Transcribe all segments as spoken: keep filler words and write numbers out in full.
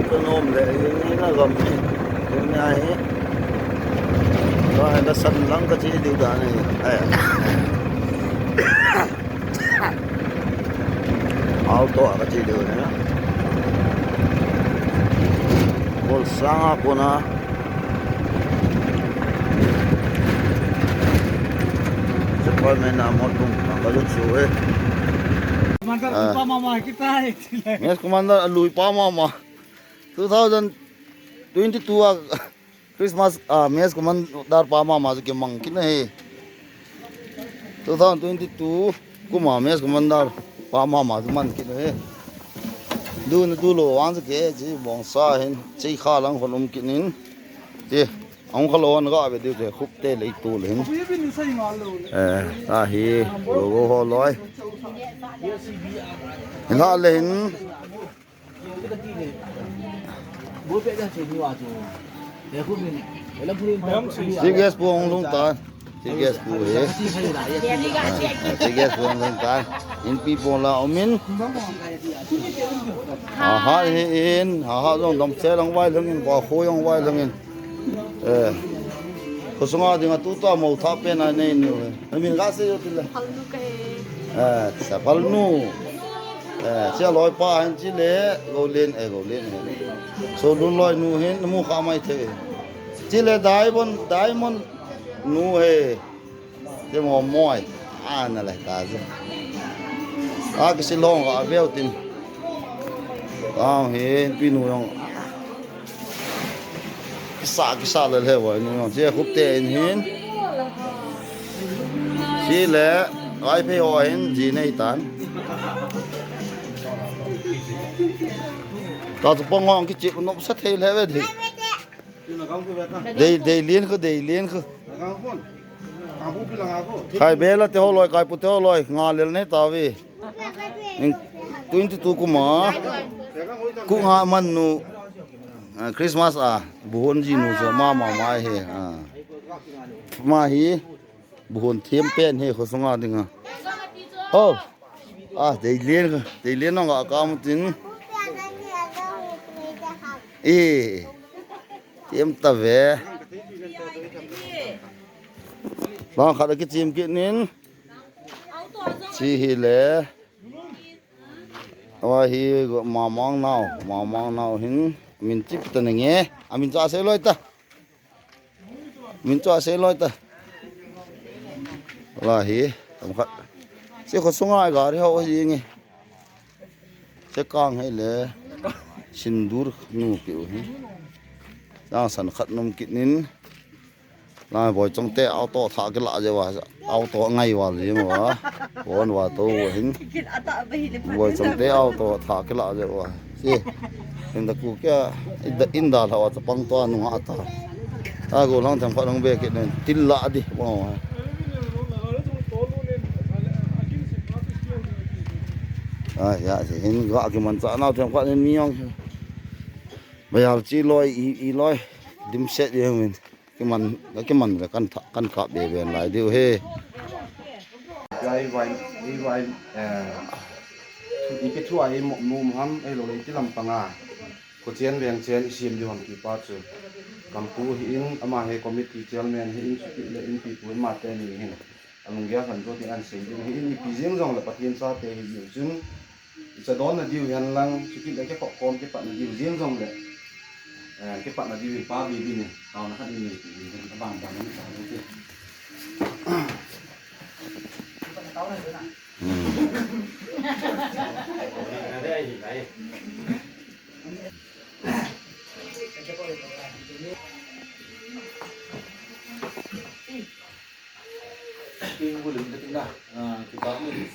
Ka nom le, ina gam ni. Ina hi. Ka, ka san lang ka chi diu dan ni. Ai. Alto a ka chi diu ni. Bol sang a kona. Department a mo tung, ka lo chu e. Commander, ah. Luipa mama, kita e. Yes, Commander, luipa mama. Two thousand twenty-two a Christmas, ah, Mess Commander pa mama zu ke mang kit na he. Two thousand twenty-two kuma Mess Commander pa mama zu mang kit na he. Du na du lo wan zu ke, chi bong sa hin, chi kha lang kon um kit nin. Chi, ang kha lo wan ga be du te khup te le tu le hin. Eh, ta hi, lo go ho loi. Hin ha le hin. Chief guest pu ong lung ta. Chief guest pu he. Chief guest pu ong lung ta. In pi pu la omin. Ha ha hin, ha ha zong dam se lang wai lang in, kwa kho yong wai lang in. Eh. Khosunga dinga tuta mo tha pe na nei nu. Amin ga se yo tila. Palnu ka e. Eh, sa palnu. Eh, sia loipa hen chi le, go len, eh, go len hen. So lun loi nu hen, mu kha mai the. Chi le diamond, diamond nu he. Te mo moi. A na le ka ze. A ki si long ka veu tin. Ang hen pi nu yong. Kisa, kisa le le wai nu yong. Chi khup te in hin. Chi le, ai pe ho hin, ji nei tan. Ka zu pong ngong ki chi, nop sa thei le we di. Dei, dei lien khu, dei lien khu. Khai bela te ho loi, khai pu te ho loi, nga lel ne ta we. Ning twenty-two kuma. Ku nga man nu. Ah, Christmas a, buhon ji nu so mama mai he. Ah. Ma hi, buhon thiem pen he khosunga dinga. Oh. Ah, dei lien, dei lien nong a kam tin. Eh. Thiem ta we. Bang khat ki thiem kit nin. Chi hi le. Wa hi mamang nau, mamang nau hin, min chip ta nge, amin cha se loi ta. Min cha se loi ta. Wa hi, tam khat. Se khosunga gari ho hi nge. Se kang hi le, sindur nu ki u hi. Sang san khat nom kit nin. Lai Boichong te auto tha ki la je wa, auto ngai wa le wa, won wa to wa hin. Boichong te auto tha ki la je wa. Si, inda ku kia, inda, inda la wa ta pang to anu nga ta. A go lang themkhat lang be ki nen, til la di, wa wa. A, ya, si hin ga ki man cha nau themkhat nen mi yong. Ba yal chi loi, i, i loi, dim set yong min. Ki man, ki man le kan tha, kan kap be ben lai diu he. Ai wai, ai wai, eh, i ki thu ai mo, mo ham, ai lo le i ki lam panga. Ko chen veng chen i sim diu ham ki pa chu. Kam pu hi in, ama he committee chairman hi in, chu ki le in pi pu in ma te ni hin. A lunggia san to ti an sing diu hi in, i pi jing jong le Pathen chate hi diu chun. I cha don na diu hen lang, chu ki le ke ko kom ke pat na diu jing jong le. Eh, ke pat na diu pa bi bi ni, tau na khat ni ni, ni, ni, bang, bang, ni, bang, ni. Hmm. Ki ngul in ka tingna, ah, ki pa ngul in,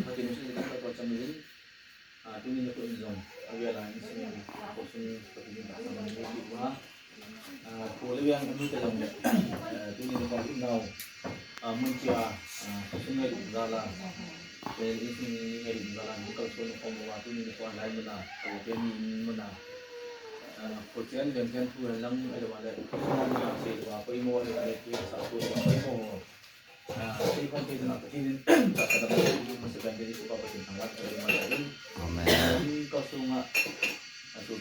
ka tingna sin ka pa cham in, ah, tuni na ko in zong, a wia la in sin, ko sin ka tingna ka sa man ni ki wa, ah, ko le wia ngul ka zong, ah, tuni na ko in nau, ah, mun chia, ah, ko sin ngai in zala, eh, in sin ngai in zala, ni ka so ni ko wa tuni na ko lai muna, ko ke ni muna. Ah, ko chen len chen tu lang ai wa le, ko sin na se wa ko i mo le le ki sa ko ko i mo. Amen.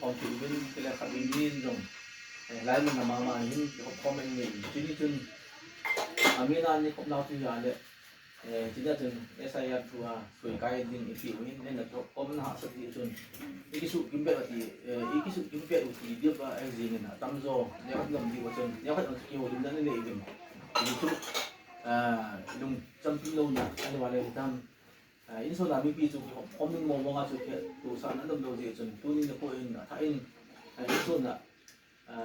khawm ki uvin, kile khat uvin zong. Eh, lai mun na mama hin, ki khawm khawm uvin. Chini chun, a, mi na ni khawm nau tu ya le. Eh, chini chun, S I R tu a, soi kai ding i pi uvin, ne na khawm na ha sa ti chun. I ki su kim pe ti, eh, i ki su kim pe ti, dia ba, eh, zing na, tam zo, ne khawm lam di wa chun, ne khawm ki ho lim na ne le uvin. I ki su, a, lung, cham pi lo na, a le wa le tam. A, in so na mi pi chu, khawm ning mo mo nga chu ke, tu sa na dam do zi chun, tu ning na ko in, a, tha in, a, in so na, a,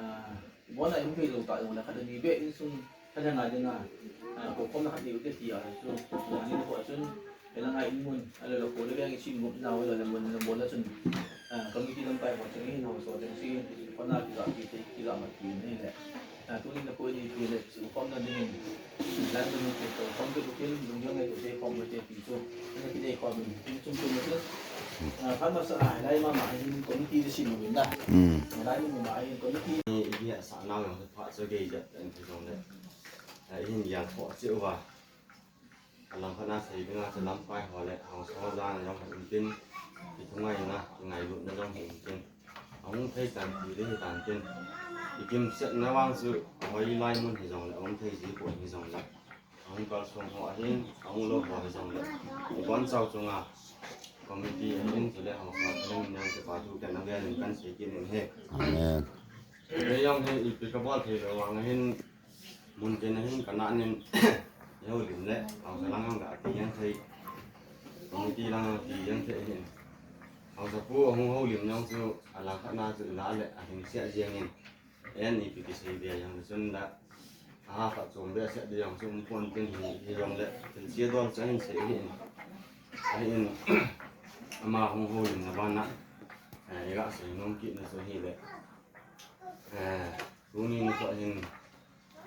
bo na in pi lo ta yong la kha ni be in sung, kha na nga de na, a, ko khawm na kha ni u te ti a, chu, na ni ko chun, e la nga in mun, a le lo ko le yang sin mo na wa le mun, le mo la chun, a, committee lam pai ko chun, in ho so chun si, ko na ki la ki te, ki la ma ki ni le. A, tuni na ko i pile, so, khawm na dingin. Lan dingin ke, so, khawm ke bukin, dungyong e ko te, khawm ke te, so, na ki te, khawm ke, so, so, so, so. A, kan masa, a, lai mama, a, ini committee de sin mo na. Hmm. Lai mama, a, ini committee. Ni, ini ya, sa na yang, pa, so, ke, ya, en, so, le. A, ini yang, ko, so, wa. A lam khat na sei ding a chu lamkai ho le, hong so zan a zong hin tin, i thung ngai na, i ngailutna zong hin tin. A hong thei tan ti de hi tan tin. I kim set na vang chu, hoi lai mun hi zong le, a hong thei zi ko hi zong le. A hong kal song ho a hin, a hong lo ho hi zong le. I bon sau chung a, committee a hin chu le, hong so a hin nang chu pa tu kan a vel in kan sei kin in he. Amen. Ei yong hi, i pi ka bol thei lo vang a hin, Mun ken a hin ka na nin, i houlim le, hausa lang hong ka ti yang thei. Committee lang hong ti yang thei hin. Hausapu hong houlim nyong chu, a lang khat na chu i la le, a hin sia ziang in. En i pi ki sei bia yang chun la. A ha khat chom bia sia di yang chu um pon tin hin, hi yong le, tin sia dol cha hin sei hin. A hin, ama hong houlim na ban na. Eh, i ga sei nom ki na chu hi le. Eh, tuni ni ko hin,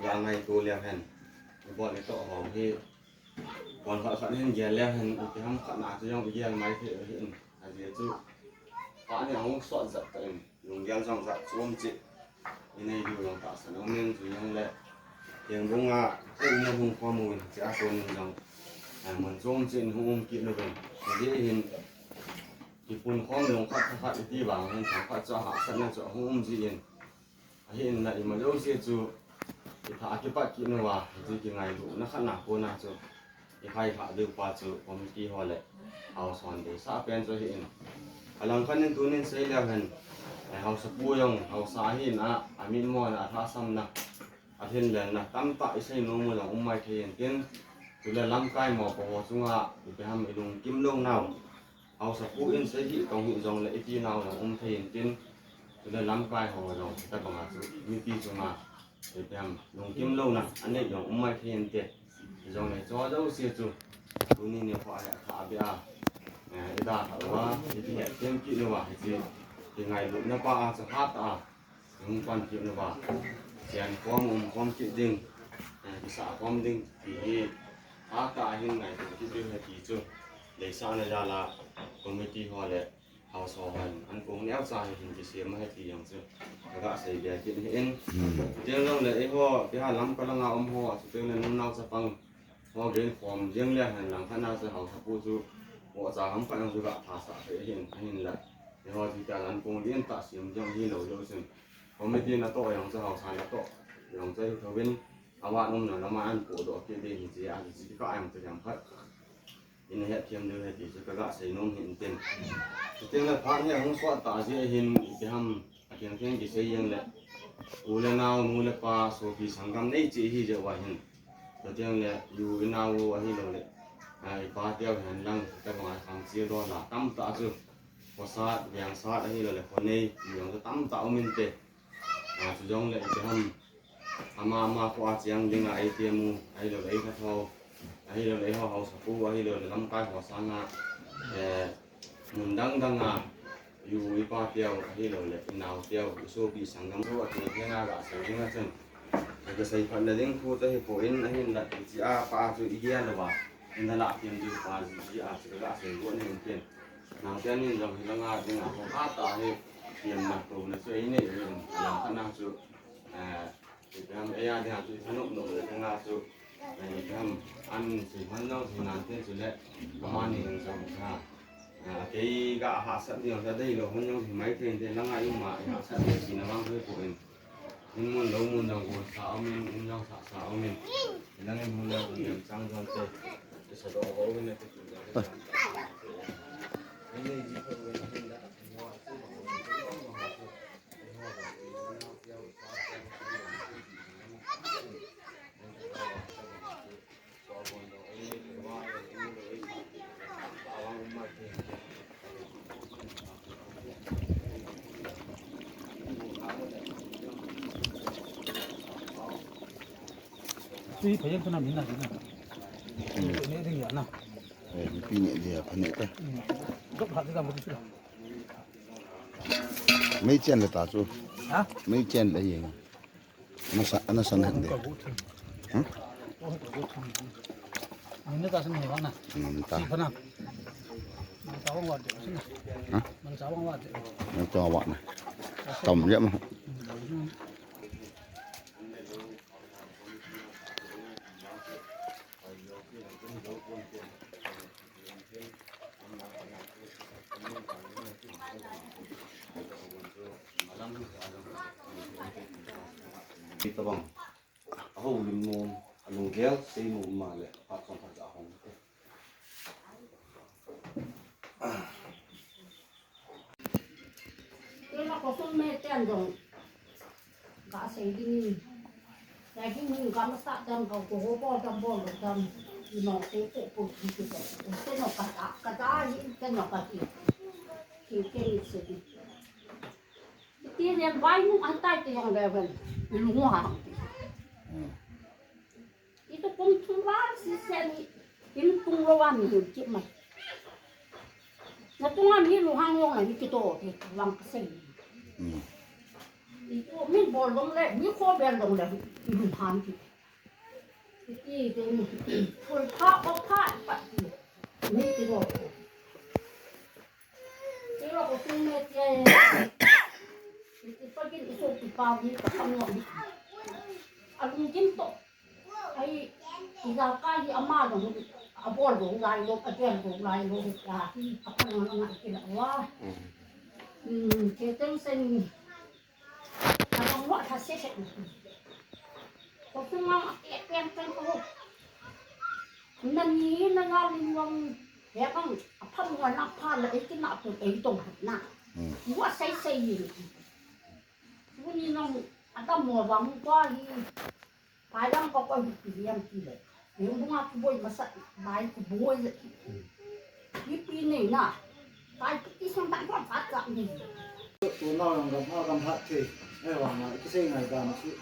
ya ngai to liang hen. Bol ni to ho hi. Bol khat khat hin gel liang hen, i ki ham khat na chu yong i gel mai the hin. A ji chu. Pa ni hong sot zat ta in. Lunggel zong zat chom chi. I nei du yong ta san hong nen chu yong le. Yong bung a, ko mo hong ko mo in. Chi a ko ni zong. Ai mon chom chi in hong um ki no ben. A ji hin. Ki pun khom long khat khat i ti bang hin chang khat chu a ha sat na chu hong um ji in. A hin na i ma lo se chu, i tha a ki pat ki no wa, i ti ki ngailutna khat na ko na chu, i khai kha deu pa chu, committee ho le, hausa hon de sa pen chu hi in. A lang khat nin tu nin sei liang hen, eh, hausapu yong, hausa a hin a, a min mo na, a tha sam na, a hin le na, tam ta i sei no mo yong um mai thei in tin, chu le lamkai mo pa ho chung a, i pe ham i lungkim lo nau. Hausapu in sei hi tong hi zong le i ti nau yong um thei in tin. Chu le lamkai ho zong, ta bang a chu, mipi chung a, e piam, lungkim lo na, a nei yong um mai thei in te. Zong le cho zo se chu. Tuni ni ho a ya kha bia. Eh, i da kha wa, i ti ya tem ki no wa, i ti, i ngailutna pa a chu ha ta a. Hong pan ki no ba. Sian khom um khom ki ding. Eh, ki sa khom ding. Ki hi. A ta hin ngai ki ding he ki chu. Lei sa na ja la. Committee ho le. Hausa ho han. An kong neo sa he hin ki se ma he ki yang chu. Ka ga sei bia ki hin. Hmm. Tiang long le e ho. Ki ha lam ka lang a um ho. Chu tiang le nung nau sa pang. Ho gen khom jeng le hen lang khat na sa hausapu chu. Wo sa ham khat nang chu ga tha sa he hin, hin la. He ho chu ka lan kong dien ta sim jeng hi lo yo sin. Committee na to yong sa hausa na to. Yong sa yu thawin. A wa nom na la ma an ko do ki de hi ji a ji ka yong sa yong khat. In het thiam de he ti chu ka ga sei nom hin tin. Chu tiang le pha he hong suat ta ji hin ki ham. A tiang tiang ki sei yeng le. U le nau, nu le pa, sopi sanggam nei chi hi je wa hin. Ka tiang le, yu i nau a hi lo le. A, i pa tiau hen lang, ka bang a khang chi do la, tam ta chu. Ko sat, yang sat a hi lo le, ko nei, yong tam ta um in te. A, chu jong le, i te ham. Ama, ama, ko a chiang ding a, i te mu, a hi lo le, i ka thau. A hi lo le, i ho hausapu, a hi lo le, lamkai ho sang a. E, Mun dangdang a, yu i pa tiau a hi lo le, i nau tiau, i sopi sanggam chu a ti hi na ga sei ding a chun. Ka sei phat na ding thu ta hi po in a hin la ti chi a pa chu i gia lo ba. Inda la kem tu pa ji a chi ka se go ni ken. Nang ken ni jong hi la nga ding a ko ka ta hi kem na ko na so ini lam ka nang chu. Eh, Ibrahim, eh, ya, dia tu, anu, no, no, tengah tu. Eh, Ibrahim, an, si, man, no, si, nanti, si, le, kemana yang jauh, ha. Eh, kei ga ha sat dia, sa dai lo, man, yang si, mai, teng, teng, lang, ayu, ma, ha sat dia, si, na, bang, tu, ko, in. In, mun, lo, mun, dang, ko, sa, om, in, in, dang, sa, sa, om, in. Lang, in, mun, dang, ko, yang, sang, sang, te. Te, sa, do, ko, in, te, te, te, te. Ini, ini, ko, in, in, da, ko, in, da, ko, in, da, ko, in, da. Ui, payam tu na mina, mina. Ini dia na. Eh, ini dia apa ni, teh? Hmm. Dok hati kamu tu sudah. Mei chen le ta chu. Ha? Mei chen le ye. Ana sa, ana sa na de. Hmm? Ini ta sen ni wana. Hmm, ta. Si pana. Man sa wang wa de sen. Ha? Man sa wang wa de. Man sa wang wa na. Tom ya ma. Hmm. Tabang. Aho lim nom, alung gel, sei nom ma le, pat kong pat ahong. Ila ko sung me ten dong. Ga sei ding. Lagi ni ga masa dan ga ko ho bo dan bo lo dan. Ino ko ko ko ko. Teno kata, kata ni teno kati. Ki ke ni se. Ti ren bai nu antai te yang level. Ilung wa. Itu pun tular si sen. Ini pun lo wa mi hin cik mai. Na tunga mi lu hang yong na ni kito, ti wang keseng. Hmm. Itu mi bol dong le, mi ko bel dong le, ibu ham ki. Iti, iti, mi ful pa, o pa, pa, ti. Mi ti lo. Ti lo ko sung me ti. Iti pagin iso ti pa, mi ka kam lo. Alung jim to. Ai, iga ka hi ama lo, abol lo, lai lo, abel lo, lai lo, ya, hi, apa nama nama kila wa. Hmm, keteng sen. Abang wa ta se se. Ko sung ma, e, pen, pen, ko. Nani na nga lim wang, ya bang, apa mo na pa la, e, kina to, e, tong, na. Hmm. Wa sai sai yin. Wuni nong, ata mo bang kwa hi. Payam ko ko hi pilihan kile. Yung bunga kuboi masa, bai kuboi. Hi pini na. Bai piti sang tak kwa tak tak ni. Tuna yang gamha gamha te. Eh, wang na, ikisai ngai gam su.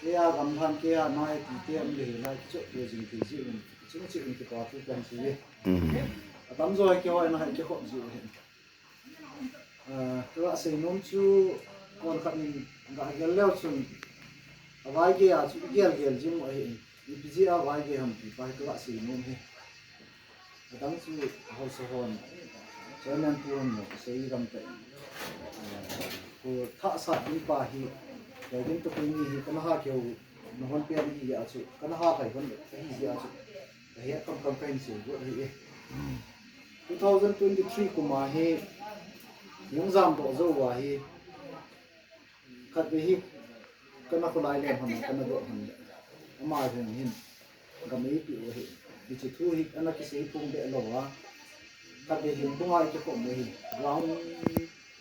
Kaya gamhan kaya na, ikite am le na, ikisai kaya jing kaya jing. Jing jing kaya patu kan si ye. Hmm. Atam zo kaya wa na, ikikop ji. Eh, ka la sei nom chu, kon khat ning ga gel leu chun, a vai ge a chu gel gel jing mo hi. Ipi ji a vai ge ham pi pai ka la sei nom hi. Adang chu hausa hon, chairman pu hon mo, sei gam te. Eh, ko tha sa di pa hi, ya din to ko ni hi, kana ha keu, na hon pe ni hi ya chu, kana ha kai hon hi ya chu. Ka hia kam kam ka hin se go hi e. Hmm. Two thousand twenty-three kum a hi, yung zam do zo wa hi. Khat ve hi, kana kholai lem ham, kana do ham. Ama hin hin. Gam ei pi o hi. Ichi thu hi, ana ki se pung de lo wa. Khat ve hi, pung ai ki kom hi. Ground,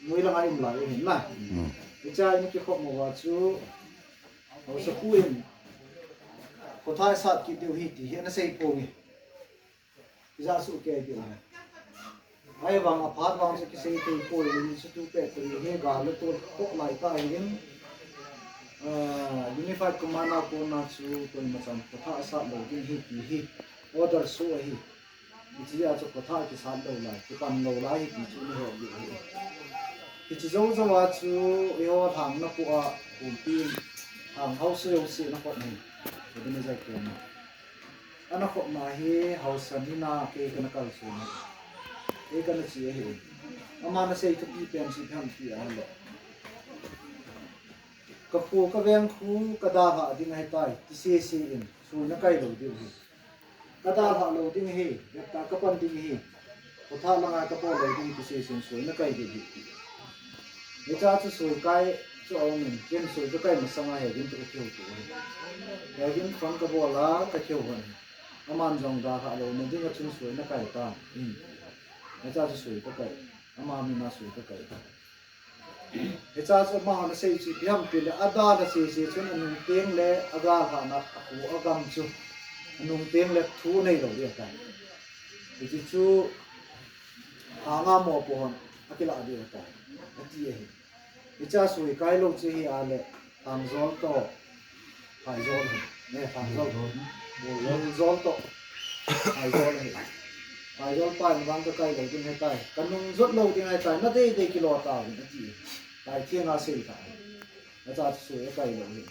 mui la ngai um lai hi na. Hmm. Icha ni ki kom wa chu. Hausa pu in. Ko thai sat ki diu hi ti, hi ana sei pung hi. Iza su ke diu hi. Ai vang a phat vang su ki sei tei poi ni su tu pe tei he ga le to to lai ta hi in. Ah, Unified Command a kona chu koi machan ko tha sa lo ding hi ti hi. Order su hi. Ichi a chu ko tha ki sa lo lai, ki pan lo lai hi ti chu ni ho di hi. Ichi zo zo a chu i ho thang na pu a kumpi thang hau su yo si na ko ni. Ko ni za ke ni. Ana khopna hi haosa mina kei kana kalsona. Kei kana chi ahi. Aman a sei thupi pen chi pham pi a le. Ka pho ka veng khu ka dalha ding ahi tai, tisese in, soi na kai lo ding hi. Ka dalha lo ding hi, vekta ka pan ding hi. Khotha langa ka pho lo ding tisese in soi na kai ding hi. Hicha chu soi kai chu ong in, ken soi ka kai masanga hi, ken tu ka keu tu hi. Hi ken phang ka bola ka keu hon. Aman jong dalha lo na ding a chun soi na kai ta. Hicha chu soi ka kai. Ama mina soi ka kai. Hicha chu amahon a sei chi pi ham pi le, a dalha sese chun a nungteng le a galhana a khu a gam chu a nungteng le thu nei lo ding ahi tai. Hichi chu hanga mopohon a kila ding ahi tai. A ti ahi. Hicha soi kai lo chi hi a le, Thangjol to Phaijol hi. Ne, Thangjol. Muljol to Phaijol hi. Phaijol pa in vang ka kai lo ding ahi tai. Ka nung jot lo ding ahi tai. Na dei dei kilo ta ding ahi. Tai thiang a sei ta. Acha chu soi a kai lo hi.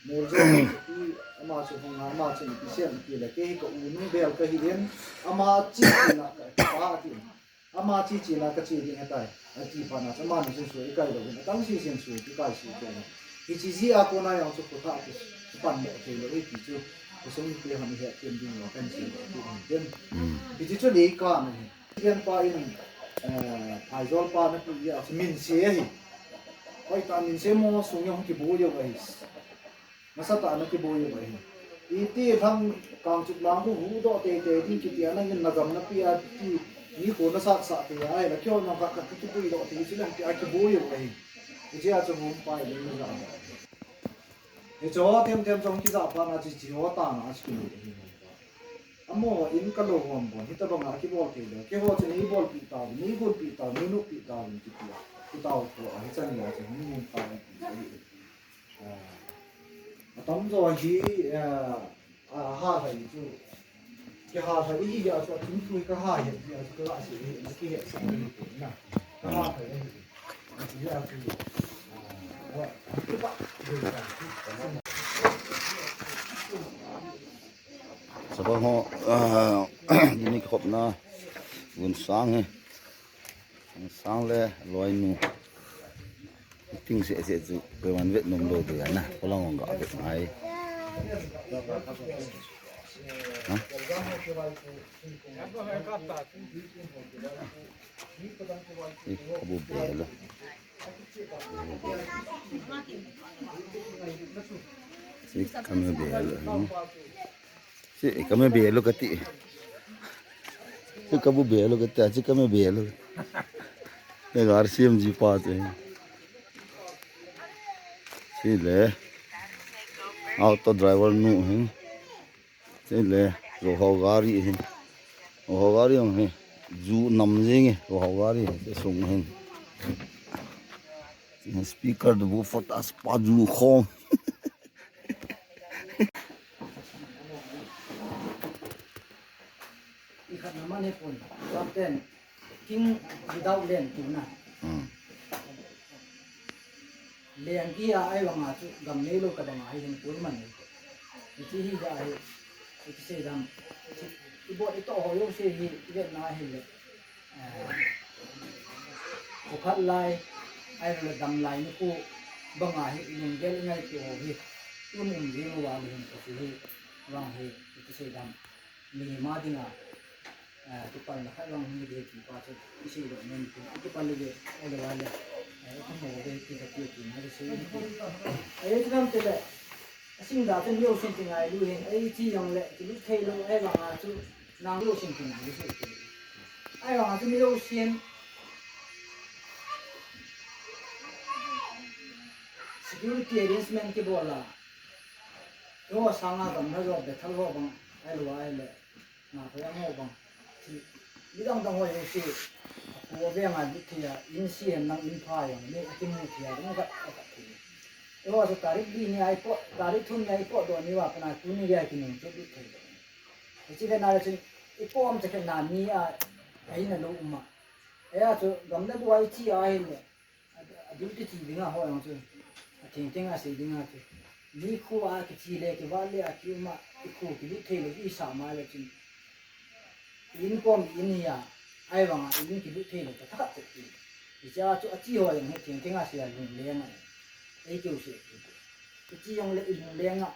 Muljol i ama chu hung ama chu ni kisen ki le ke hi ka u nung bel ka hi in. Ama chi chi na ka pa ti. Ama chi chi na ka chi ding ahi tai. A ti pa na cha man sin soi kai lo hin. A tang si sin soi kai si kai. Hichi ji a kona yang chu khotha ki pan mo thei lo hi ti chu. Khosung pi han hi a tian ding lo kan si lo ti han tian. Mm. Hichi chu le ka na hi. Tian pa in, eh, Phaijol pa na pi ya chu min se hi. Hoi ta min se mo sung yang ki bo yo hi. Masa ta na ki bo yo hi. Iti thang kang chuk lang ku hu do te te ding ki ti a nang in na gam na pi a ti ni ko na sa sa te ai la kyo na ka ka ki bo do te chi lang ti a ki bo yo hi. Ki chi a chu hom pai le na. Hicho tem tem chong ki za pa na chi chi ho ta na chi ki bo hi. Amo in ka lo hom bon hi ta bang a ki bol te le. Ki ho chi ni bol pi ta ni gun pi ta ni nu pi ta ki ti a. Ki ta ko a hi chan ya chu hom pai. A, atam zo hi, a, a, ha ha i chu. Ki ha ha i ya chu, a chu chu ka ha ya, ya chu ka la si i, na ki ya sa i na. Ka ha ha i. A chu ya chu. A, wa, a chu ba. Sa ba ho, a, ini khop na. Gun sang hi. Sang le loi nu. Ting se se chu, pe wan vet nom lo de na. Ko lang ga vet ngai. Ha? Eh, ka bu be lo. Eh, ka bu be lo. Hmm. Chi ka me belo kati. Chi ka bu belo kati, chi ka me belo. Ye gar C M G pa te. Chi le. Auto driver nu hin. Chi le. Rohao gari hin. Rohao gari hin. Ju nam jing rohao gari hin. Sung hin. Speaker du bu fot as pa ju khong. I khat na man hi pun, kapten, king without land tu na. Hmm. Land ki a ai wanga chu, gam nei lo ka banga hi hin pun man hi. I chi hi ga hi, i chi se dam, i bo i to ho yo se hi, i vet na hi le. Eh, ko phat lai, ai lo dam lai ni ko banga hi, i lunggel i ngai ki ho hi, i um um jing wa ni hin ko hi, wang hi, i chi se dam. Ni ma dinga, eh, ki pal na khat wang ni de ki pa chu, i se lo nen ki, ki pal le, ai lo wa le, eh, ko mo de ki ka ki ki na de se ni ki. Eh, ki nam te le, a sing da te ni o sing te ngai lu hin, eh, chi yong le, ki lu thei lo, eh, wanga chu, Nang lo sing kin nang lo sing kin. Ai wang a chu mi lo sing. Security arrangement ki bol a. Yo sanga gam na yo bethal ho bang. Ai lo ai le. Na ko yang ho bang. Ti. Bidang dang ho yo si. Ko be nga di ki ya. In si en nang in pa yang. Ni a ki mu ki ya. Dang ka ka ki. Yo so tarik di ni ai po. Tarik thum ni ai po do ni wa pa na tu ni ya ki ni. Tu di ki. Hichi kena le chun, i pom te kena mi a, a ina lo uma. E a chu, gam le bu ai chi a hin le. A, a duty chi dinga ho yang chu. A ting ting a se dinga chu. Ni khu a ki chi le ki wa le a ki uma. I khu kilut theilo i sa ma le chin. I inn kom i inn ia, ai vang a i inn kilut theilo ka thakat te i. I cha chu a chi ho yang he theng theng a sia lungleng a. Ei keu se. I chi yong le i lungleng a.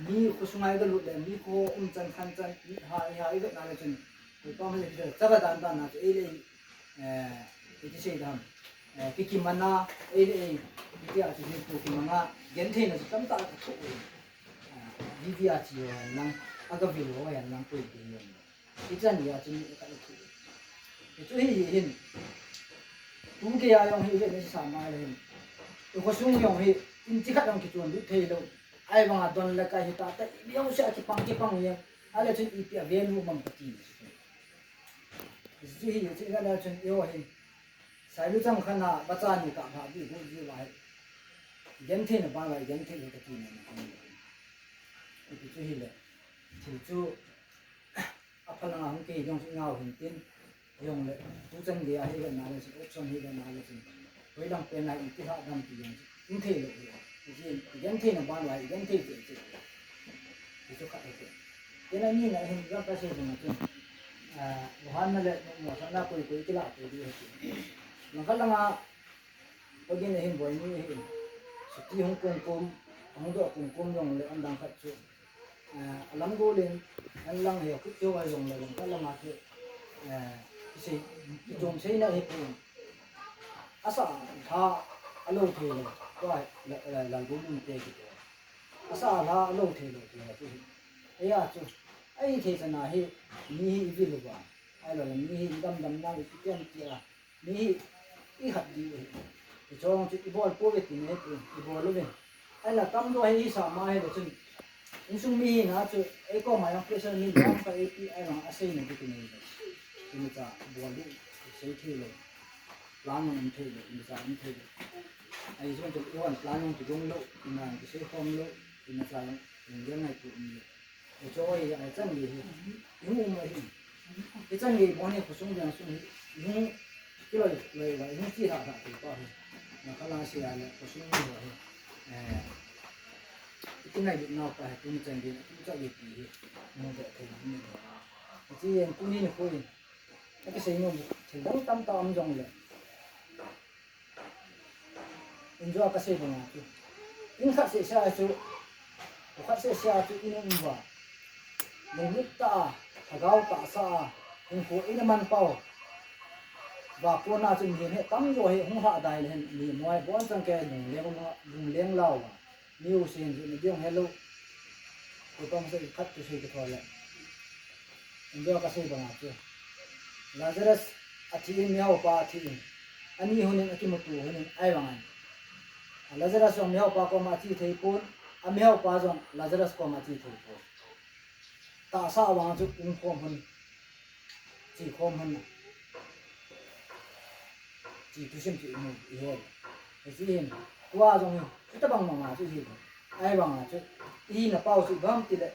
Mi khosung ai ga lut le, mi kho um chan khan chan, mi ha i ha i ga na le chin. Ko pa le cha ga dan dan na chu ei le eh, iti sei dam. Eh, ki ki mana, eh, eh, iti a chi ni tu ki mana, gen thei na tam ta ka tu. Eh, di di a chi yo nang, a ka vil ho ya nang tu di yo. Ichan ya chi ni ka tu. Itu hi hi hin. Tu ke ya yong hi le ni sa ma le hin. Tu ko sung yong hi, in chi ka dang ki tuan du thei lo. Ai bang a don le ka hi ta ta, yong sia ki pang ki pang ye. A le chin i pi a ve lu mang ka ti. Zi hi, zi hi, la chun, yo hi. Sai lu chang khana, ba cha ni ka pha, bi hu zi wa hi. Gen thei na ba wa, gen thei ka ti na. Ki chu hi le. Thil chu, a pha la nga hung ke, yong chu ngau hin tin. Yong le, tu chang ge a hi le na le chun, option hi le na le chun. Hoi lang pen na i ti ha dam ti yong chu. Inn thei lo, i jen, i jen thei na ban wa, i jen thei thei thei. I chu khat thei. Tena ni na hin ga ka se na chu. Ah, Johan na le mo sa na koi koi kila koi di. Lang kala nga, pagi na hin boi ni hin. Suti hung kum kum, hung do kum kum yong le an dang khat chu. Eh, a lam go len, an lang he, kut teo a yong le, lang ka lang a teo, eh, kisei, kitom sei na he pu. A sa lha a lo thei lo, kua la, la, la go lun te ki teo. A sa lha a lo thei lo, teo a teo. E a chu, ai thei sa na he, mi hi i vil ba. Ai lo la mi hi i dam dam na, i tiam tia. Mi hi, i hat di u hi. I chong chu i bol po ve ti ne tu, i bol u ve. Ai la tam do hi i sa ma hi lo chun. Insung mi hi na chu, ei ko ma yang pressure mi yang ka ei pi ai lang a sei ne di tu ne. Ini cha bol di, sei thei lo. Plan yong thei lo, ini cha thei lo. Ai chu tu i wan plan yong tu dong lo, ina ki sei khom lo, ina cha yong yang ai tu ni lo. E cho ai, ai chan ge hi. Yung um ai hi. E chan ge bon hi khosung jang sung hi. Yung kilo lai lai yung chi ha ha tu pa hi. Na kala si ai la khosung ni hi. Eh. Iti ngai lut nau pa hi tu ni chan ge tu cha ge pi hi. Mo de thei ni. Iti yang tu ni ni khoi. Ake sei no. Thil dang tam tam jong le. Injo ka sei bang a chu. Inn khat se sia chu. Khat se sia chu inn um va. Lunglut ta, thagau ta sa, inn ko inn man pau. Va ko na chu mi he tam jo he hung ha dai le hen mi moi bon chang ke lungleng, lungleng lau va. Mi u sen ju ni diong hello. Ko tong se khat tu sei ke thole. Injo ka sei bang a chu. Lazarus a thi in, mihaupa a thi in. Ani hunin a kimutu hunin ai bang an. A Lazarus jong mihaupa koma a thi thei pun, a mihaupa jong Lazarus koma a thi thei pun. Tahsa vang chu um khom hun. Chi khom hun. Chi thusim chi mu i hel. Hi chi hin. Kua jong hi. Ita bang mama chu hi. Ai bang a chu, i na pau chu bam ti le.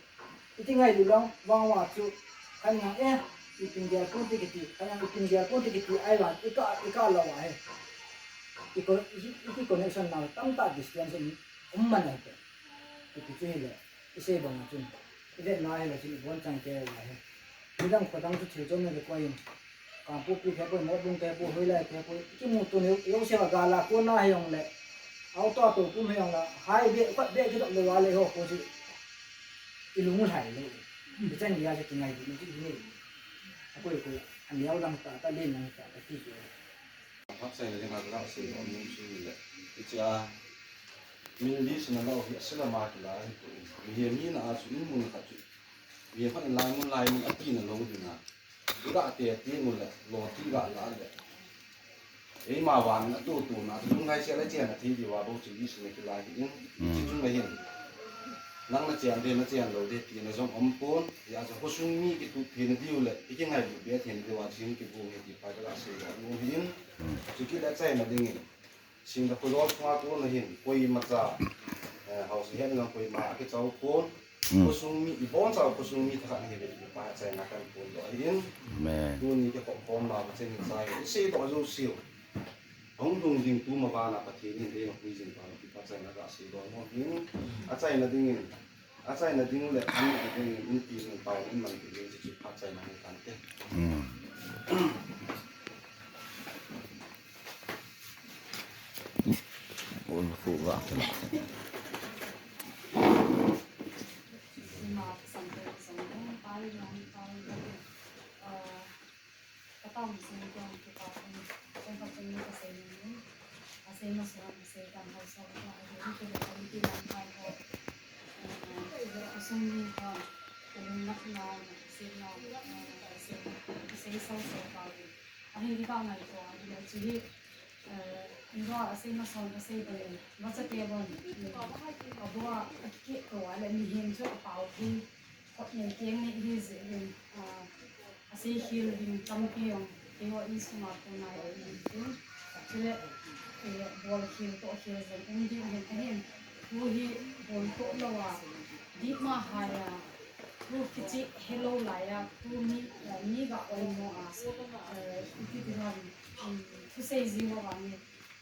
I ti ngai lu long, wang wa chu, kan yang e, i pin gel pun ti kiti, kan yang i pin gel pun ti kiti, ai bang, i ka, i ka lo wa he. I ko, i, i ki connection na, tam ta distance, um, um man ai pe. I pi chu hi le, i se bang a chun. I le na hi le chun, i bon chang ke wa he. I dang ko dang chu chil chon ne le ko yin. Kangpokpi thepoi, Motbung thepoi, Hoilai thepoi, kimutu ne, yo se wa gala ko na heyong le. Auto to kum heyong la, hai be, pat be ki dok le wa le ho ko si. I lung hai le. I chan ya se tingai di, ni ni. Akoi ko, an yau lang ta, ta len lang ta, ta ki ko. Hak sai le nga ka se, om nung su le. I cha, min li sina lo, ya sila ma ki la, ko. Mi ye mi na a su, in mun ka chu. Mi ye pa in lai mun, lai mun, a ki na lo di na. Ura te ti mu le, lo ti ga la le. Ei ma wan na tu tu na, tu ngai se le chen na ti di wa bo chi is ne ki la hi in. Mm. Chi chung le hin. Nang na chen de, na chen lo de, ti na jong om pun. Ya sa khosung mi ki tu phin di u le, i ki ngai bu be phin di wa chin ki bu ngai ti pa ka la se lo mu hin. Mm. Chi ki le chai na ding in. Singapore sunga kon hin, koimacha, eh, house hi hen lang koima a kichao kon. Mm. Khosung mi, i boncha khosung mi thakhat hi ve, i pa chai na kan kon do hin. Amen. Tuni ki khom khom la, pa chai ni chai, i sei do jo siu. Hong dung ding tu ma ba na Pathen hin, de ma pui jing pa, i pa chai na ka sei do mo hin. A chai na ding hin. Achaina ding uleh, ani ding, inpi ding, pau ding, man ding, chichi phachaina ding tante. Hmm. Ol ko ga tela. Katang sing kong kita pun, kong kita pun kita sing ini, asing masuk, asing kan harus ada, ada itu dari itu yang lain kok. Eh, kita usung ni kan, kalau nak na, sing na, sing, sing so so kali. Akhir kita ngai ko, ada jadi, eh, ini asing masuk, asing boleh, macam dia pun, abua, kik ko, ada ni hin so, apa, hin, kok ni, keng ni, hin, ah, Asei khil ding tampi ong, te wa i suma ko na ya i ding. Chule, e, bol khil to khil zong, um ding hen, hen. Thu hi bol to lo wa. Di ma ha ya. Thu kichi hello la ya. Thu mi, e, mi ga oi mo a. E, iti ti han, um, thu sei zi wa wa ni.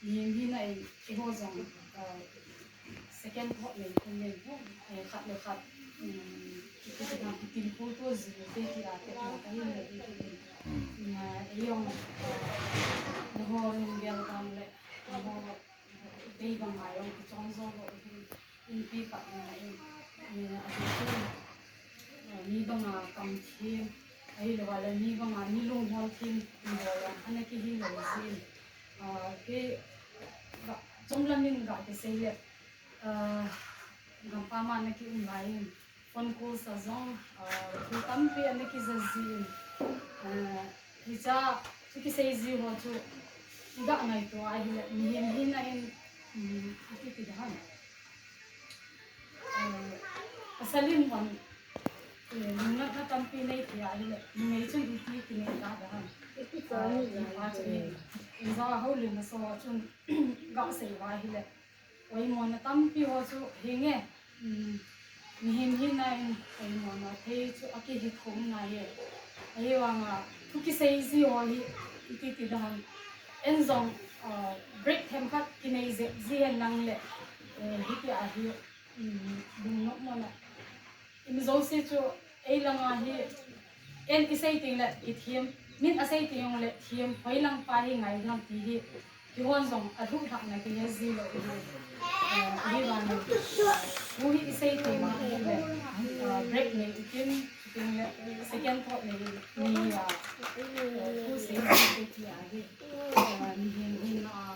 Ni, ni na i, i ho zong, e, Second thought lei, kum lei, eh, khat le khat, mm, ki, ki, ki, ki, ki, kum to zi, te ki a, te ki a, ka hin le, ki, ki, ki. Mm. Na, yong, eh, na ho rum bial kam le, na ho, te bang a yong, ki chong zong ho, ki, in pi pat na, in, in, a, ki, ki, eh, mi bang a kam thim, a hi le wa le mi bang a, mi lung hol thim, mi hol a, ana ki hi le zin. Ah, ki, ga, chom la min ga ki sei le, Ah, gampama na ki um lai in. Phone call sa zong, ah, thu tampi ana ki za zi in. Ah, hi cha, chu ki sei zi ho chu, i ga ngai to a hi le, mi hin hin na in, mm, i ki ki da han. Ah, a sa lin wan, eh, nung na ka tampi nei ki a hi le, mi nei chun i ki ki nei da da han. Ah, i pa chu in. I za ho lin na so chun, ga sei wa hi le. Oimona tampi ho chu hinge, mm, mihem hina in oimona thei chu a ki hi khum na ye. Ahi vanga, thu ki sei zi ho hi, i ti ti dan. En zong, ah, break themkhat ki nei zek zi hen nang le, eh, hi ki a hi, mm, bung nok mona. I mi zosia chu, ei langa hi, en i sei ting le i thiem, min a sei ting le thiem, hoi lang pa hi ngai lang ti hi, ki hon zong a luk hak na ki he zi lo i hi. Eh, hi vang, u hi i sei ting ma hi le, eh, break nei i ting, ting le, second thought nei, ni ya, eh, u sei zi ti a hi, eh, ni hin, hin a,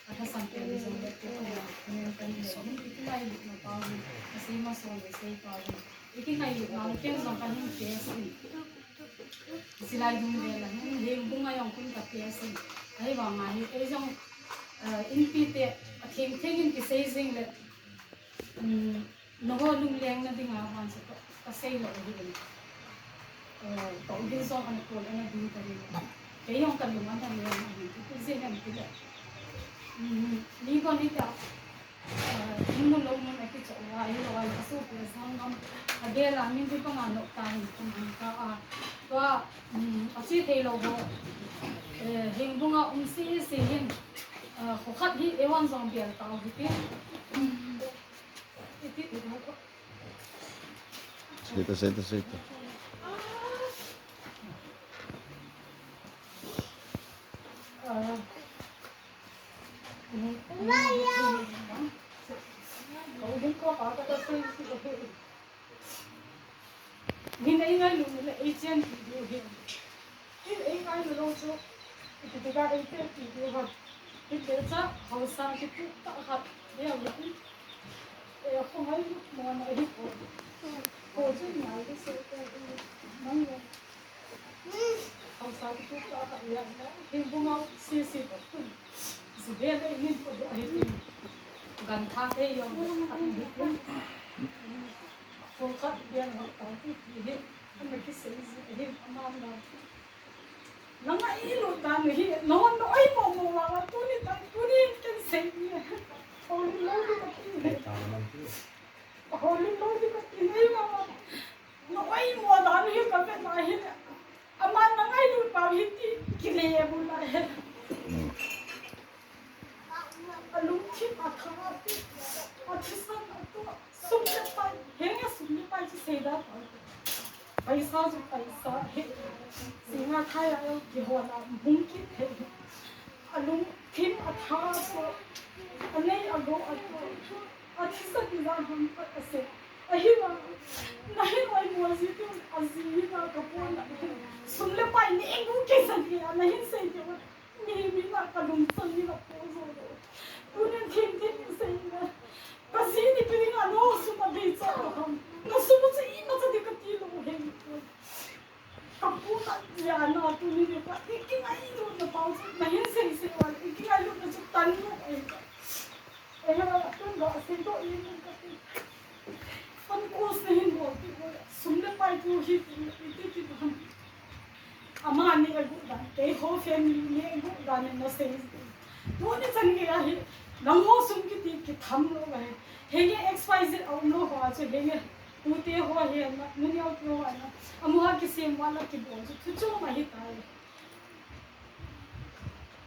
A thasan te i zong le te, eh, eh, kan le, i kingailutna pau, a sei mason le sei pau. I kingailutna, ken zong ka hin te sin. Silai dung le la hin, hingbung a yong kun ka te sin. Ahi vanga hi, ei zong, eh, inpi te, a theng theng in ki sei zing le. Mm, Nangho lungleng na dinga van sa ka, ka sei lo hi. Eh, ka ugin zong ana kol ana ding ka ni. Kei yong ka lung ana leng ana ding. Ku zin em ki le. Mm, ni ko ni ta. Eh, ni mun lo mun a ki chok wa, i lo wa ka su pe sang ngam. A de la min di pa nga nok ta hin kum hin ka a. Tua, mm, a si thei lo ho. Eh, hingbung a um si si hin. Eh, ko khat hi e wan zong bial ta o hi pi. Mm. Seita, seita, seita. Min ei ngailu le ei chen ti du hi. Min ei ngailu lo chu. Iti tika ei chen ti du ha. Iti cha hausa ki tu ta ha. Ya wi. E ko ngailu mo na ei ko. Ko chu ngailu se ko. Mang le. Hausa ki tu ta ha ya na. Hingbung a si si ko. Si be le min ko do hi. Gan tha te yo. Ko khat bian hok tau ti hi, ana ki sei zi hi, aman na. Nang a i lo tan hi, no, no, ai mo mo wa wa, tuni tan, tuni ken sei ni. Holi lo di ka ti hi. Holi lo di ka ti hi, wa wa. No, ai mo tan hi, ka pe na hi. Aman na ngai lu pa hi ti, ki le bu la hi. Mm. A lungthim a kha a ti, a thisan a tu, sum le pai, henge sum le Azu paisa he, singa thai a yo ki hona mungkin he. Alungthim atha so, anei ago ato, athisa ki la hampat ase. Ahi la, na hin oi mo zi tu, azi na kapona. Sum le pai ni engu ke sa ki la, na hin sei ke wa. Ni, ni na ka lum sa ni na po zo lo. Tunen thin thin ni sei na. Ka zi ni pili nga lo sum a bi sa lo ham. Na sum sa i ma sa di ka ti lo he. Kapuna ya na tu ni ni ka. Iki ngai lo na pau sa. Na hin sei sei wa. Iki ngai lo na sa tan lo e ka. E ya wa tun lo sei lo i ni ka ti. Pan kus na hin bo ti bo. Sum le pai tu hi ti ti ti ham. Ama ni a guk dan, kei ho family ni a guk dan na sei. Tuni chan kei a hi, nang ho sum ki ti ki tham lo ba hi. Henge X Y Z a um lo ho a chu henge. Ute ho hi na, nuni a ut lo a na. Amu ha ki sem wa la ki bo chu, chu chu ma hi ta hi.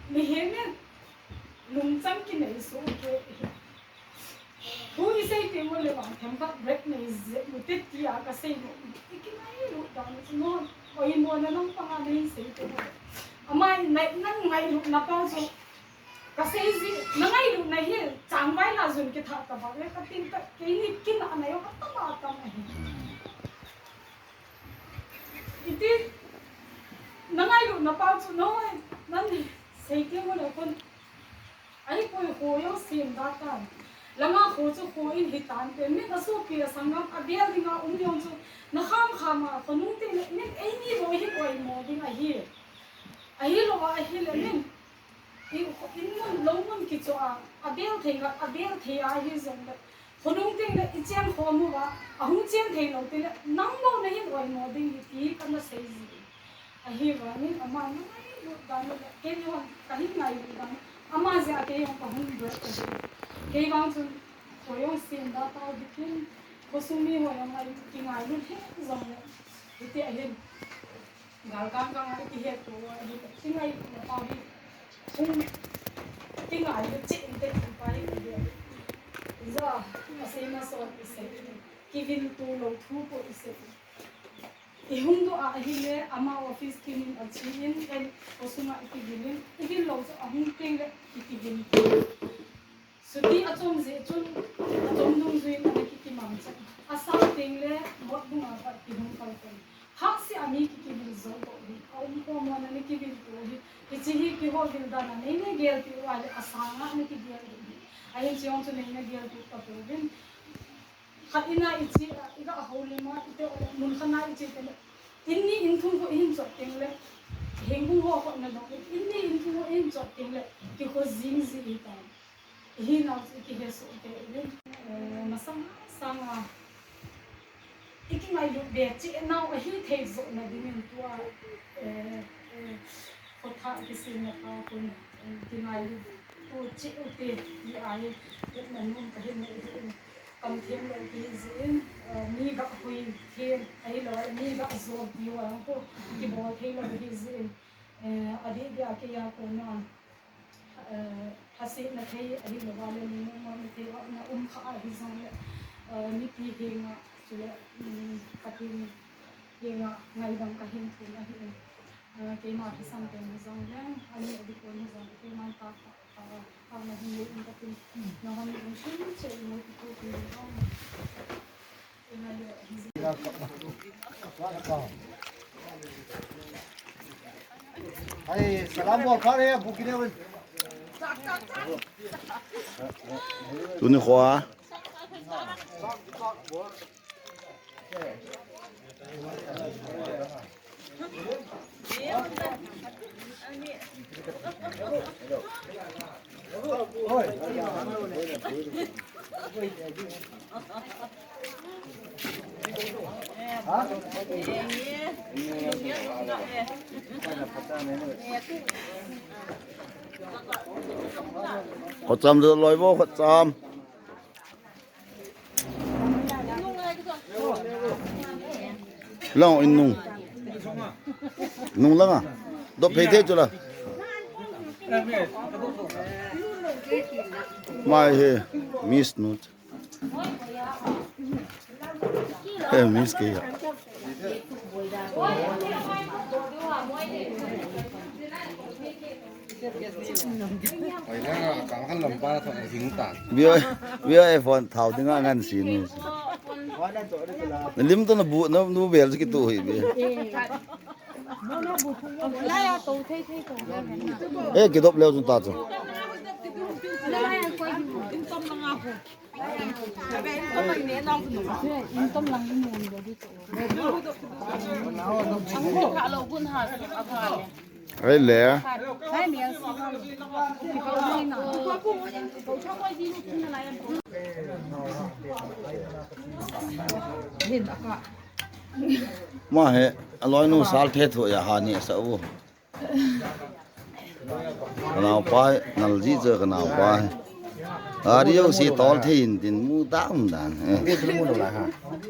Ni henge, lungchang ki nei so ke. Hu i sei te mo le wang themkhat break nei ze mu te ti a ka sei mo. Iki ngailu dan no. Oi mo na nang pang a nei sei te mo. Amai nai nang ngailu na pau so. Ka sei zi na ngailu na hi chang bai la zun ki tha ta ba le ka tin ka ke ni kin a na yo ka ta ba ta na hi. Iti na ngailu na pau so no. Nang ni sei te mo le kon. Ai, koi ho yo sem da tan. Langa ho chu ho in hi tan te. Min a so pi a sangam a bel ding a um yong chu. Na kham kham a khonung te le min ei ni lo hi koi mo ding a hi. A hi lo a hi le min. I in mun lo mun ki chu a. A bel thei ga, a bel thei a hi zong le. Khonung te le i chen kho mu ga. A hung chen thei lo te le. Nang lo na hin oi mo ding hi ti ka na sei zi. A hi vang in ama na ngailu dan le, kei ni vang ka hin ngailu dan. Ama ze a kei yong ka hung ber ka de. Kei vang chun ko yong sin da tau di kin, ko sung mi ho yong ngai ki ngailu he zong le. Ite a hin. Gal kang kang a ki he to a hin. Ki ngailu na tau di. Hung ki ngailu che in te ki pa hi de. Za, a sei ma so i se. Ki vin tu lo thu ko i se. I hung do a hi le, ama office ki min a chi in, en ko sung a i ki vin in, i vin lo so a hung teng le, i ki vin. Suti a chom ze chun, a chom dung zui in, a ki ki mang chak. A sa teng le, mot dung a pat ki hung kal kon. Hak si a mi ki ki vin zo ko hi, a um ko mo na ni ki vin ko hi. Hi chi hi ki ho vin da na, nei ne gel ti wa le, a sa nga ni ki gel hi. A hin chiong chun nei ne gel ti ka to vin. Khat ina i chi, i ga hau le ma, i te mun khat na i chi te le. Inni in thung ko in chot teng le. Heng bung ho ko na dong. Inni in thung ko in chot teng le. Ki ko zing zi i ta. Hi na ki he so te le. Eh, masang, sanga. I ki ngailu be chi nau a hi thei zo na ding in tua. Eh, eh, ko tha ki si na pa kun, eh, ki ngailu. Ko chi u te, i ai, i na num ka hin na i hin. Kam them lo ki zin, eh, mi ga hui them, ai lo, mi ga zo bi wa ko, ki bol them lo ki zin. Eh, a di di a ke ya ko na, eh, hasi na thei, ai lo wa le mi mo na thei wa na um kha a hi zong le, eh, mi pi hi nga, chu le, mm, ka pi mi hi nga, ngai dang ka hin thu na hi. Eh, keima hi sam te mi zong le, ani a di ko mi zong, keima ta, ta, ta, ta na hi ye in ka pi, na wa mi zong, chu, chu, mo ti ko pi zong. Ai, salam bol, pare, bukine wen. Tuni khua. Khocham de loi bo, khocham. Lang in nung. Nung lang a. Dop phei the chu la. Mai he. Miss nut. He, miss ke ya. Bia, bia iPhone thau dinga ngan sin. Lim to na bu, na bu bel ki tu hi bia. Eh, ki dop leo jun ta tu. Ai le. Ma he, a loi nu sal the thu ya ha ni sa u. Ka naopa, nal ji je ka naopa. Ari yo si tol the in tin mu dam dan. Eh.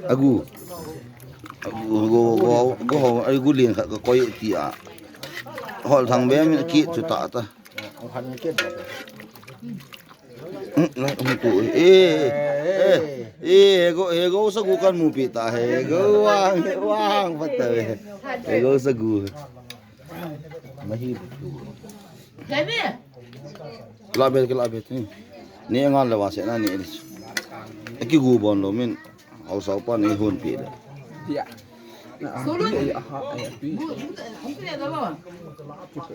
Agu. Agu, go, go, go, agu lien ka, ka koi ti a. Hol thang be mi ki chu ta ta. Hmm, lai, um, tu, eh, eh, eh, hego, hego sagu kan mu pita, hego wang, wang, pata, eh. Hego sagu. Mahi betul. Kela bet, kela bet, eh. Ni ngan le wase na ni elis. Eki gu bon lo min. Au saupan i hun pi da. Iya. Solo ni. Iya, ha, iya, pi.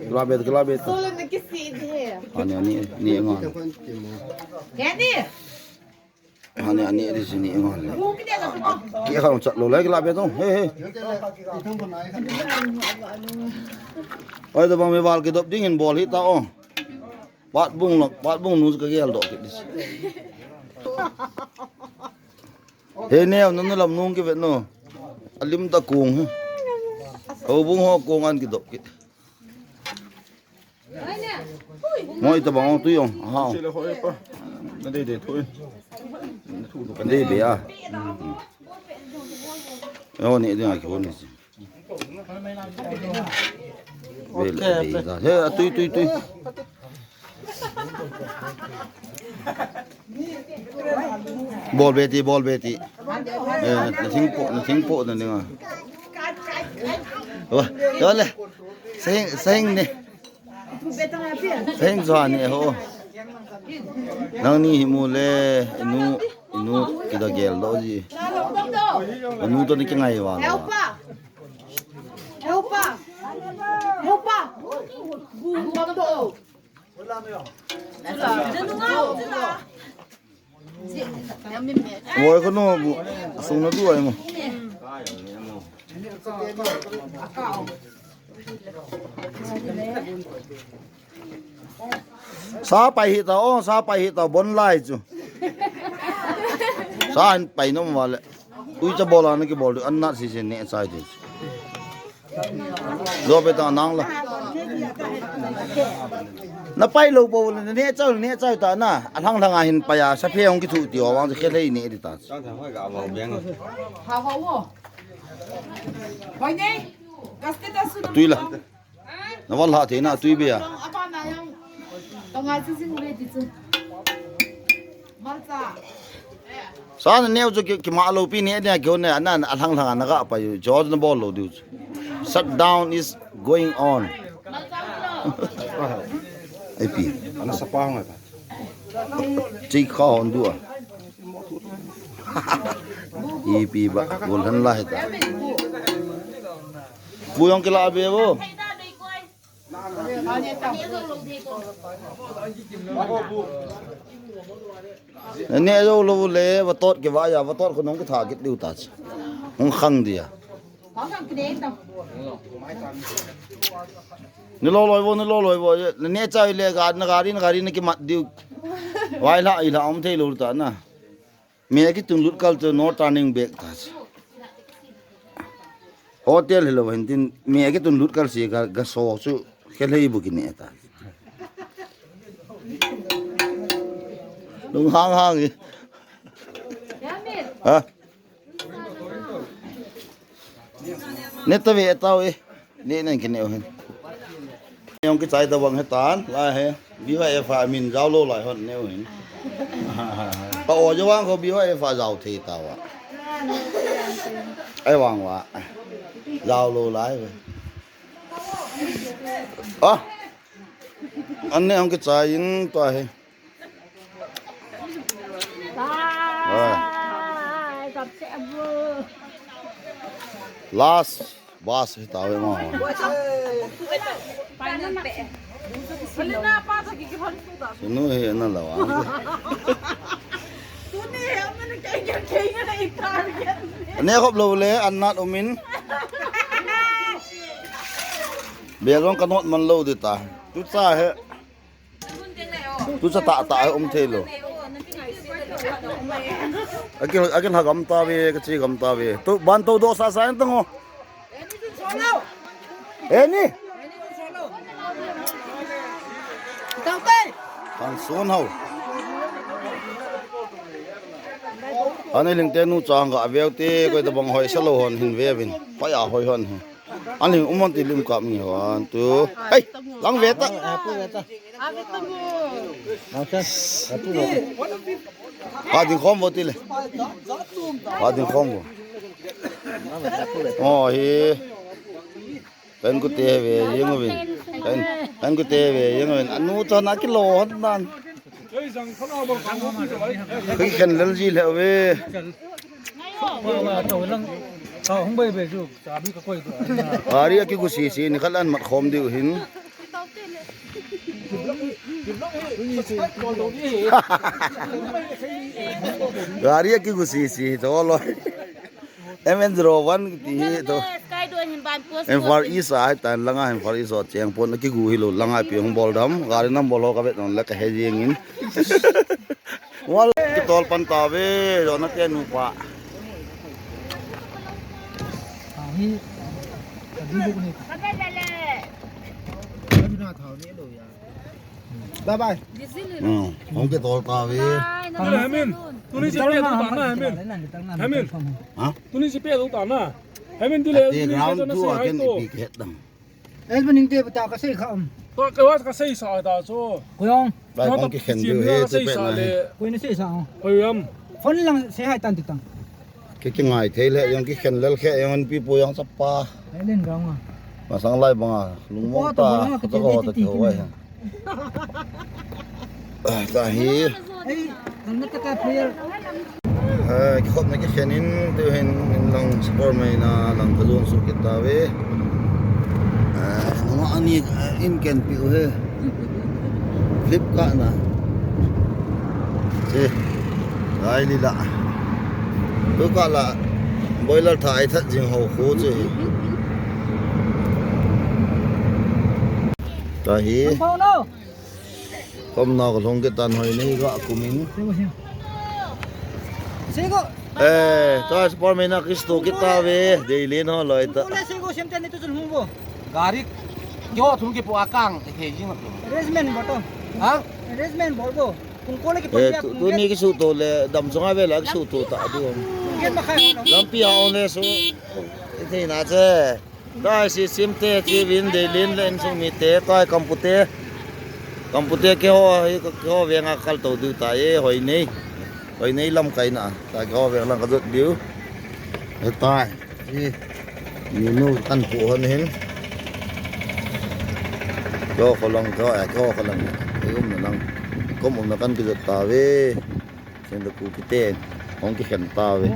Kela bet, kela bet. Solo ni kisi ini. Ani, ani, ni ngan. Kenny. Ani, ani, di sini ngan. Ki kan chat lo lai kela bet to. He, he. Oi, to bang me bal ki dop dingin bol hi ta o. Pat bung lok, pat bung nu ka gel dok ki dis. He ne, nu nu lam nung ki vet no. A lim ta kung he. O bung ho kung an ki dok ki. Mo ita bang o tu yong. Aha. Sila ho e pa. Na de de tu e. De be a. Yo ni de a ki ho ni. Bela, bela. He, tui, tui, tui. Bol beti, bol beti. Eh, na sing po, na sing po na ninga. Wah, yo le. Sing, sing ni. Seng zua ni ho. Nang ni hi mu le, inu, inu, ki da gel do ji. Inu to ni ki ngai wa. Helpa. Helpa. Helpa. Woi, kono bu, sung na du ai mo. Sa pai hi ta, o, sa pai hi ta, bon lai chu. Sa an pai nom wa le. Ui cha bol an ki bol, an na si si ne chai de. Do be ta nang la. Na pai lo bo le ne chau, ne chau ta na. A thang thang a hin pai a, sa phe hong ki thu ti o wang khe lei ne di ta. Tui la. Na wal ha te na tui be a. Sa na neu chu ki, ki ma lo pi ne ne ki ne na, na a thang thang na ka pa yu. George na bol lo du. Shutdown is going on. Ai pi. Ana sa pa hong ta. Chi kha hon du a. I pi ba, bol han la he ta. Bu yong ki la be bo. Ne zo lo le, wa tot ki wa ya, wa tot ko nong ki tha ki diu ta. Hong khang dia. Ni lo loi bo, ni lo loi bo, ne chai le ga, na gari, na gari na ki mat diu. Wai la, i la, om thei lo ta na. Mia ki tun lut kal to no turning back ta. Hotel hi lo hin tin, mia ki tun lut kal si ga, ga so su, ke lei bu ki ne ta. Lung hang hang i. Ha? Ne ta ve ta ve. Ne nang ki ne hin. Yong ki chai ta bang he tan, la he. Bi wa e fa min zau lo lai hon ne hin. Pa o jo wang ko bi wa e fa zau the ta wa. Ai wang wa. Lao lo lai ve. Ah. Anne hong kichai in tua hi. Bye. Bye. Last bus hi ta ve mo. Sunu hi na lawa. Anne khop lo le, an nat umin. Bel long kanot man lo di ta. Tu sa he. Tu sa ta ta he um thei lo. Akin, akin ha gam ta ve, ka chi gam ta ve. Tu ban to do sa sa en tang ho. Eni. Tang sun hau. Ani ling te nu chang ga veu te, koi ta bang hoi sa lo hon hin ve vin. Koi a hoi hon hin. Ani um hon ti lim kap ni hon tu. Hei, lang ve ta. Apu ve ta. Apu ve ta. Ka ding khom bo ti le. Ka ding khom bo. Oh, hi. Kan ku te ve yeng vin. Kan, kan ku te ve yeng vin. Anu to na ki lo hon nan. Ki khen lel ji le ve. Gari a ki gu sisi ni khalan mat khom diu hin. Gari a ki gu sisi to lo. M N zero one ti hi to. Imphal East a, tan langa Imphal East a cheng pon ki gu hi lo langa pi hong bol dam. Gari nam bol ho ka vet non le ka he jing in. Wal ki tol pan ta ve, lo na te nu pa. Bye bye. Hmm, hong ki tol ta ve. Bye, no, no, no. Hamin, tuni si pe tu ta na, Hamin. Hamin. Ha? Tuni si pe tu ta na. Hamin di le, ate tuni ground si pe tu tu na a ken hi to. Ipi khet dam. Es bening te ta ka sei kha am. Ta ka wa ka sei sa ta so. Kuyong. Bai kong ki khen diu he tu pe na he. Kuyong sei sa. Kuyong. Phone lang sei hai tan ti tang. Ki ki ngai thei le, yong ki khen lel khe, yong an pi pu yong sapa. Ai len rong a. Masang lai bang a, lungmong ta, ta ko ta ko wai. Ah, ta hi. Ei, ang nata ka player. Eh, ki khop na ki khen in, tu hin, in lang sport mai na, lang ka zong su kita ve. Eh, nunga ani, eh, in ken pi u he. Flip ka na. Che. Ai li la. Tu ka la. Boiler ta ai that jing ho khu che. Ta hi. Kom na ka long ke tan hoi ni ga kumin. Sego. Eh, ta sport mai na Kristo kita ve. Dei len ho loi ta. Kole sego sem tan itu sun hung bo. Gari, yo, thum ki pu akang, te khe jing ap. Arrangement bo to. Ha? Arrangement bo bo. Kung kole ki pu. Eh, tu, tu ni ki su to le, dam sunga ve la ki su to ta di om. Lampi a on le su. Ite na che. Tai si sim te, chi vin de lin len sung mi te, tai kampute. Kampute ke ho, ke ho ve nga kal to du ta e, hoi nei. Hoi nei lam kai na. Ta ke ho ve lang ka zot diu. E tai. Ni, ni nu kan pu hon hin. Ko ko lang ko, e ko ko lang. E um na lang. Kom um na kan ki zot ta ve. Sen da ku ki ten. Hong ki khen ta ve.